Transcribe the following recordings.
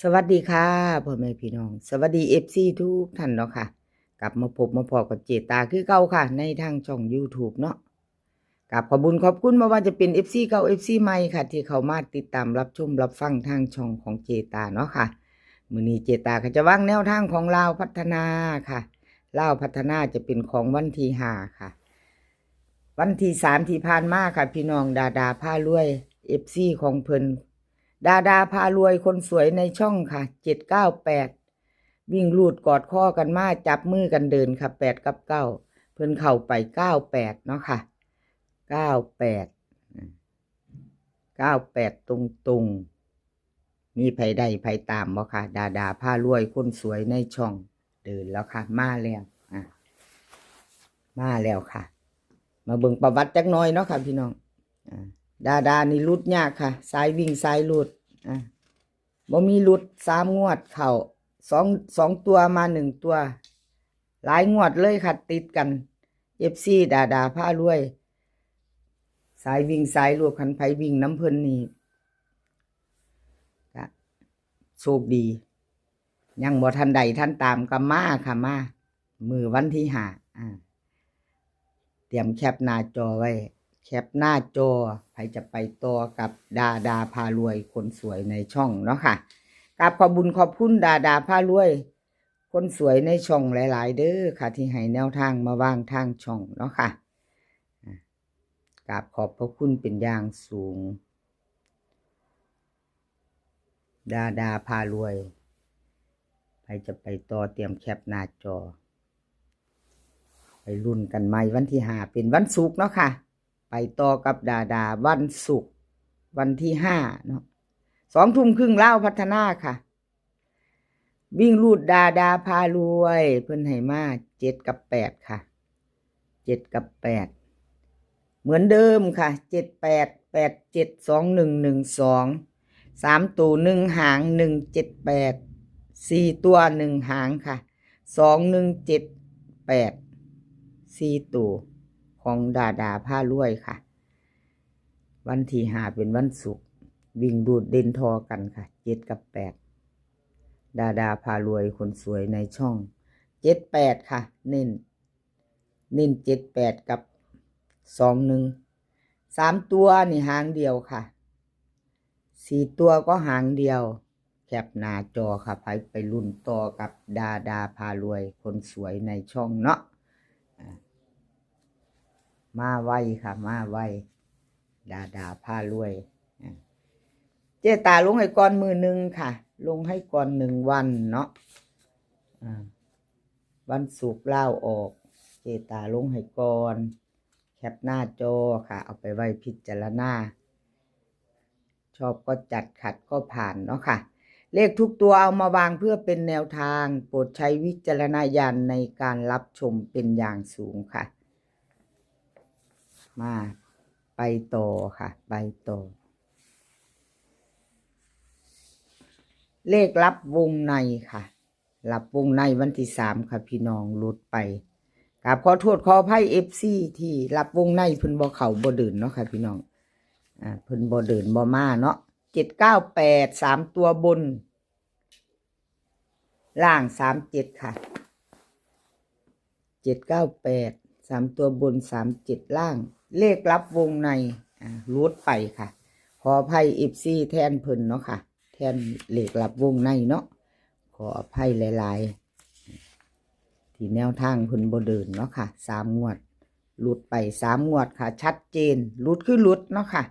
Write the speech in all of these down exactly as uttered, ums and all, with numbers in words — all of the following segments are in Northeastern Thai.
สวัสดีค่ะ พ่อแม่พี่น้อง สวัสดี เอฟซี ทุกท่านเนาะค่ะ กลับมาพบมาพ้อกับเจตาคือเก่าค่ะ ในทางช่อง YouTube เนาะ กราบขอบบุญขอบคุณ บ่ว่าจะเป็น เอฟซี เก่า เอฟซี ใหม่ค่ะ ที่เข้ามาติดตามรับชมรับฟังทางช่องของเจตาเนาะค่ะ มื้อนี้เจตาก็จะวางแนวทางของลาวพัฒนาค่ะ ลาวพัฒนาจะเป็นของวันที่ห้าค่ะ วันที่สามที่ผ่านมาค่ะ พี่น้องดาดาพารวย เอฟซี ของเพิ่น ดาดาพารวยคนสวยในช่องค่ะ เจ็ดเก้าแปด วิ่งลูดกอดข้อกันมาจับมือกันเดินค่ะ แปดกับเก้า เพิ่นเข้าไป เก้าแปด เนาะค่ะ เก้าแปด เก้าแปด ตรงๆ มีไผได้ไผตามบ่คะ ดาดาพารวยคนสวยในช่อง เดินแล้วค่ะ มาแล้ว อ่ะ มาแล้วค่ะ มาเบิ่งประวัติจักหน่อยเนาะค่ะ พี่น้อง อ่ะ ดาดานี่หลุดยากค่ะ สายวิ่งสายหลุด อ่ะ บ่มีหลุด สามงวดเข้า สอง สองตัวมาหนึ่งตัว หลายงวดเลยค่ะ ติดกัน เอฟซี ดาดาพารวย สายวิ่งสายหลุด คันไผวิ่งนำเพิ่นนี่ ก็โชคดี ยังบ่ทันได้ทันตามก็มาค่ะ มา มื้อวันที่ห้า อ่า เตรียมแคปหน้าจอไว้ แคปหน้าจอ ไผจะไปต่อกับดาดาพารวยคนสวยในช่องเนาะค่ะ กราบขอบบุญขอบคุณดาดาพารวย คนสวยในช่องหลายๆ เด้อค่ะ ที่ให้แนวทางมาวางทางช่องเนาะค่ะ อ่ะ กราบขอบพระคุณเป็นอย่างสูง ดาดาพารวย ไผจะไปต่อเตรียมแคปหน้าจอ ไปลุ้นกันใหม่วันที่ห้า เป็นวันศุกร์เนาะค่ะ ไปต่อกับดาดาวันศุกร์ วันที่ห้าเนาะ สองทุ่มครึ่งลาวพัฒนาค่ะ วิ่งลูดดาดาพารวย เพิ่นให้มา เจ็ดกับแปดค่ะ เจ็ดกับแปด เหมือนเดิมค่ะ เจ็ดแปด แปดเจ็ด สองหนึ่ง หนึ่งสอง สามตัวหนึ่งหาง หนึ่งเจ็ดแปด สี่ตัวหนึ่งหางค่ะ สองหนึ่งเจ็ดแปด สี่ตัวของดาดาพารวยค่ะ วันที่ห้าเป็นวันศุกร์ วิ่งลูดเด่นทอกันค่ะ เจ็ดกับแปด ดาดาพารวยคนสวยในช่อง เจ็ดแปดค่ะ เน้น เน้น เจ็ดแปด กับ สองหนึ่ง สามตัวนี่หางเดียวค่ะ สี่ตัวก็หางเดียว แคปหน้าจอค่ะ ไผไปลุ้นต่อกับดาดาพารวยคนสวยในช่องเนาะ อ่า มาไวค่ะ มาไว ดาดาพารวย อ่า เจตาลงให้ก่อนมื้อหนึ่งค่ะ ลงให้ก่อนหนึ่งวันเนาะ อ่า วันศุกร์ลาวออก เจตาลงให้ก่อน แคปหน้าจอค่ะ เอาไปไว้พิจารณา ชอบก็จัด ขัดก็ผ่านเนาะค่ะ เลขทุกตัวเอามาวางเพื่อเป็นแนวทาง โปรดใช้วิจารณญาณในการรับชมเป็นอย่างสูงค่ะ มา ไปต่อค่ะ ไปต่อ เลขลับวงในค่ะ ลับวงในวันที่สามค่ะ พี่น้อง หลุดไป กราบขอโทษขออภัย เอฟซี ที่ลับวงในเพิ่นบ่เข้าบ่เดินเนาะค่ะ พี่น้อง อ่า เพิ่นบ่เดินบ่มาเนาะ เจ็ดเก้าแปด สามตัวบน ล่าง สามเจ็ดค่ะ เจ็ดเก้าแปด สามตัวบน สามเจ็ด ล่าง เลขลับวงใน อ่า หลุดไปค่ะ ขออภัย เอฟซี แทนเพิ่นเนาะค่ะ แทนเลขลับวงในเนาะ ขออภัยหลายๆ ที่แนวทางเพิ่นบ่เดินเนาะค่ะ สามงวด หลุดไปสามงวดค่ะ ชัดเจน หลุดคือหลุดเนาะค่ะ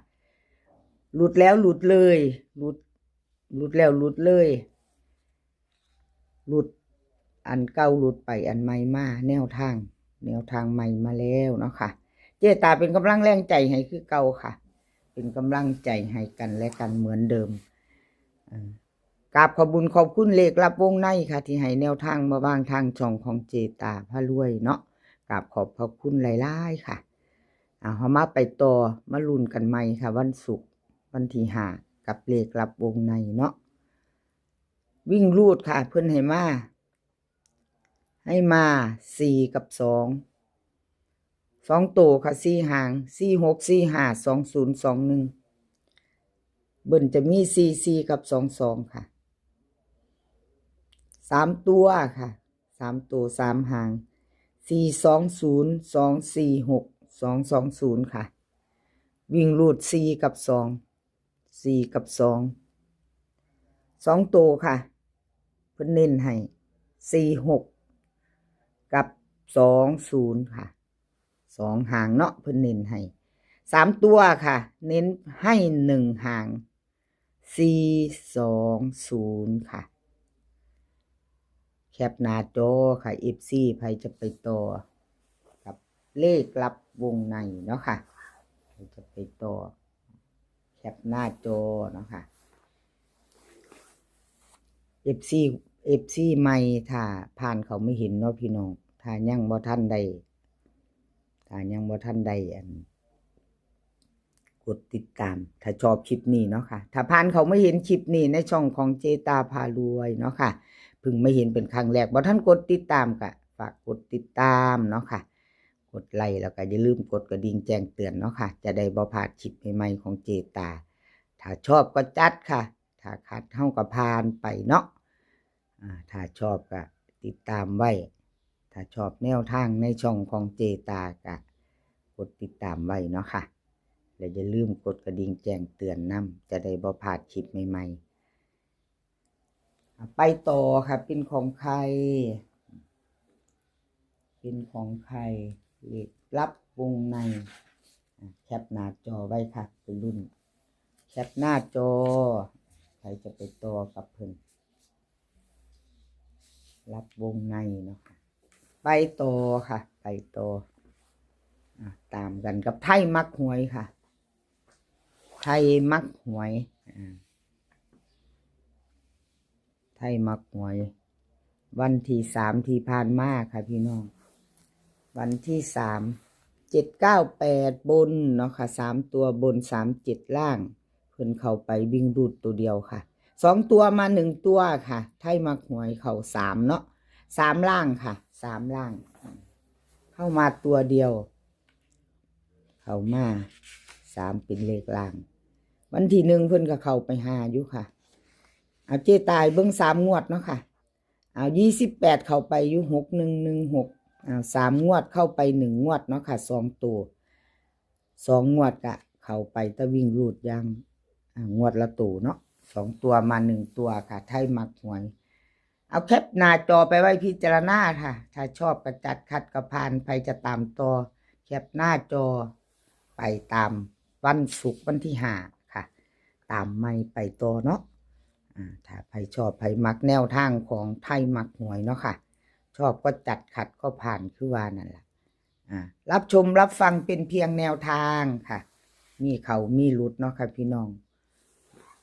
หลุดแล้วหลุดเลย หลุด หลุดแล้วหลุดเลย หลุด อันเก่าหลุดไป อันใหม่มา แนวทาง แนวทางใหม่มาแล้วเนาะค่ะ เจตาเป็นกำลังแรงใจให้คือเก่าค่ะ เป็นกำลังใจให้กันและกันเหมือนเดิม อ่า กราบขอบบุญขอบคุณเลขลับวงในค่ะ ที่ให้แนวทางมาวางทางช่องของเจตาพารวยเนาะ กราบขอบพระคุณหลายๆค่ะ อ่า เฮามาไปต่อ มาลุ้นกันใหม่ค่ะ วันศุกร์ วันที่ห้า กับเลขลับวงในเนาะ วิ่งรูดค่ะ เพิ่นให้มา ให้มา สี่กับสอง สองโตค่ะ สี่หาง สี่หก สี่ห้า สองศูนย์ สองหนึ่ง เบิ้ลจะมี สี่สี่ กับ สองสอง ค่ะ สามตัวค่ะ สามตัวสามหาง สี่สองศูนย์ สองสี่หก สองสองศูนย์ ค่ะ วิ่งรูดสี่กับสอง สี่กับสอง สองตัวค่ะ เพิ่นเน้นให้ สี่หก กับ สองศูนย์ ค่ะ สองหางเนาะ เพิ่นเน้นให้ สามตัวค่ะ เน้นให้หนึ่งหาง สี่สองศูนย์ ค่ะ แคปหน้าจอค่ะ เอฟซี ไผจะไปต่อ กับเลขลับวงในเนาะค่ะ ไผจะไปต่อ แคปหน้าจอเนาะค่ะ เอฟซี เอฟซี ใหม่ ถ้าผ่านเขาไม่เห็นเนาะพี่น้อง ถ้ายังบ่ทันได้ ถ้ายังบ่ทันได้อัน กดติดตาม ถ้าชอบคลิปนี้เนาะค่ะ ถ้าผ่านเขาไม่เห็นคลิปนี้ในช่องของเจตาพารวยเนาะค่ะ เพิ่งไม่เห็นเป็นครั้งแรก บ่ทันกดติดตามก็ฝากกดติดตามเนาะค่ะ กดไลค์แล้วก็อย่าลืมกดกระดิ่งแจ้งเตือนเนาะค่ะ จะได้บ่พลาดคลิปใหม่ๆของเจตา ถ้าชอบก็จัดค่ะ ถ้าขัดเฮาก็ผ่านไปเนาะ อ่า ถ้าชอบก็ติดตามไว้ ถ้าชอบแนวทางในช่องของเจตาก็กดติดตามไว้เนาะค่ะ และอย่าลืมกดกระดิ่งแจ้งเตือนนำ จะได้บ่พลาดคลิปใหม่ๆ อ่ะ ไปต่อค่ะ เป็นของใคร เป็นของใคร เลขลับวงใน อ่ะ แคปหน้าจอไว้ค่ะ ไปรุ่น แคปหน้าจอ ใครจะไปต่อกับเพิ่น ลับวงในเนาะค่ะ ไปต่อค่ะ ไปต่อ อ่ะ ตามกันกับไทยมักหวยค่ะ ไทยมักหวย อ่า ไทยมักหวย วันที่สามที่ผ่านมาค่ะพี่น้อง วันที่สาม เจ็ดเก้าแปด บนเนาะค่ะ สามตัวบน สามเจ็ด ล่าง เพิ่นเข้าไปวิ่งรูดตัวเดียวค่ะ สองตัวมาหนึ่งตัวค่ะ ไทยมักหวยเข้าสามเนาะ สามล่างค่ะ สามล่าง เข้ามาตัวเดียว เข้ามาสามเป็นเลขล่าง วันที่หนึ่งเพิ่นก็เข้าไปห้าอยู่ค่ะ เอาเจตาเบิ่งสามงวดเนาะค่ะ เอายี่สิบแปดเข้าไปอยู่ หกหนึ่งหนึ่งหก เอาสามงวดเข้าไปหนึ่งงวดเนาะค่ะ สองตัว สองงวดก็เข้าไปแต่วิ่งรูดอย่าง อ่า งวดละตัวเนาะ สองตัวมาหนึ่งตัวค่ะ ไทยมักหวย เอาแคปหน้าจอไปไว้พิจารณาค่ะ ถ้าชอบก็จัด ขัดก็ผ่าน ไผจะตามต่อ แคปหน้าจอ ไปตามวันศุกร์วันที่ห้าค่ะ ตามใหม่ไปต่อเนาะ อ่า ถ้าไผชอบไผมักแนวทางของไทยมักหวยเนาะค่ะ ชอบก็จัด ขัดก็ผ่าน คือว่านั่นล่ะ อ่า รับชมรับฟังเป็นเพียงแนวทางค่ะ มีเข้ามีหลุดเนาะค่ะพี่น้อง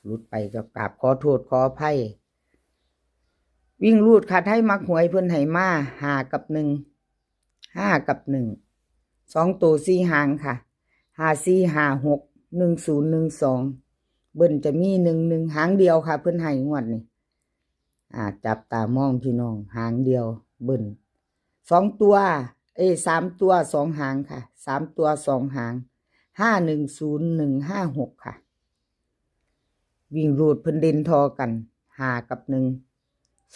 หลุดไปก็กราบขอโทษขออภัย วิ่งรูดค่ะ ไทยมักหวยเพิ่นให้มา ห้ากับหนึ่ง ห้ากับหนึ่ง สองตัวสี่หางค่ะ ห้าสี่ห้าหก หนึ่งศูนย์หนึ่งสอง เบิ้ลจะมีหนึ่งหนึ่ง หางเดียวค่ะ เพิ่นให้งวดนี้ อ่า จับตามองพี่น้อง หางเดียว เบิ้ล สองตัว เอ้ย สามตัวสองหางค่ะ สามตัวสองหาง ห้าหนึ่งศูนย์ หนึ่งห้าหก ค่ะ วิ่งรูดเพิ่นเด่นทอกัน ห้ากับหนึ่ง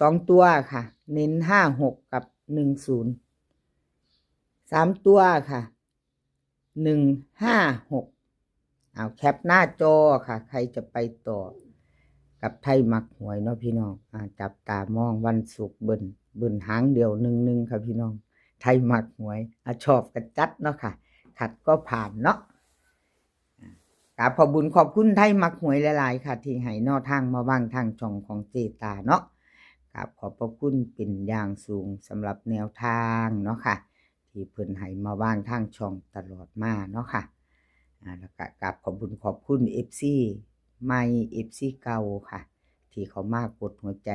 สองตัวค่ะ เน้น ห้าหก กับ หนึ่งศูนย์ สามตัวค่ะ หนึ่งห้าหก เอาแคปหน้าจอค่ะ ใครจะไปต่อ กับไทยมักหวยเนาะพี่น้อง อ่า จับตามองวันศุกร์เบิ้ล เบิ้ลหางเดียว หนึ่งหนึ่ง ค่ะพี่น้อง ไทยมักหวย อ่ะ ชอบก็จัดเนาะค่ะ ขัดก็ผ่านเนาะ อ่ะ กราบขอบบุญขอบคุณไทยมักหวยหลายๆค่ะ ที่ให้แนวทางมาวางทางช่องของเจตาเนาะ กราบขอบพระคุณเป็นอย่างสูงสำหรับแนวทางเนาะค่ะ ที่เพิ่นให้มาวางทางช่องตลอดมาเนาะค่ะ อ่า แล้วก็กราบขอบบุญขอบคุณ เอฟซี ใหม่ เอฟซี เก่าค่ะ ที่เขามากดหัวใจ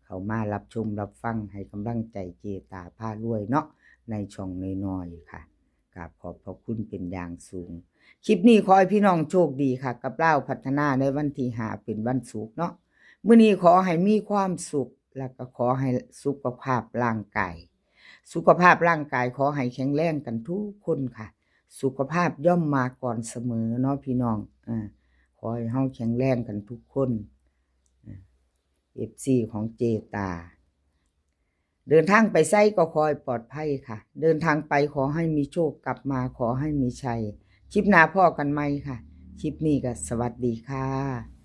เขามารับชมรับฟังให้กำลังใจเจตาพารวยเนาะ ในช่องน้อยๆค่ะ กราบขอบพระคุณเป็นอย่างสูง คลิปนี้ขอให้พี่น้องโชคดีค่ะ กับลาวพัฒนาในวันที่ห้าเป็นวันศุกร์เนาะ มื้อนี้ขอให้มีความสุข แล้วก็ขอให้สุขภาพร่างกาย สุขภาพร่างกายขอให้แข็งแรงกันทุกคนค่ะ สุขภาพย่อมมาก่อนเสมอเนาะพี่น้อง อ่า ขอให้เฮาแข็งแรงกันทุกคน อ่า เอฟซี ของเจตา เดินทางไปไสก็ขอให้ปลอดภัยค่ะ เดินทางไปขอให้มีโชค กลับมาขอให้มีชัย คลิปหน้าพ้อกันใหม่ค่ะ คลิปนี้ก็สวัสดีค่ะ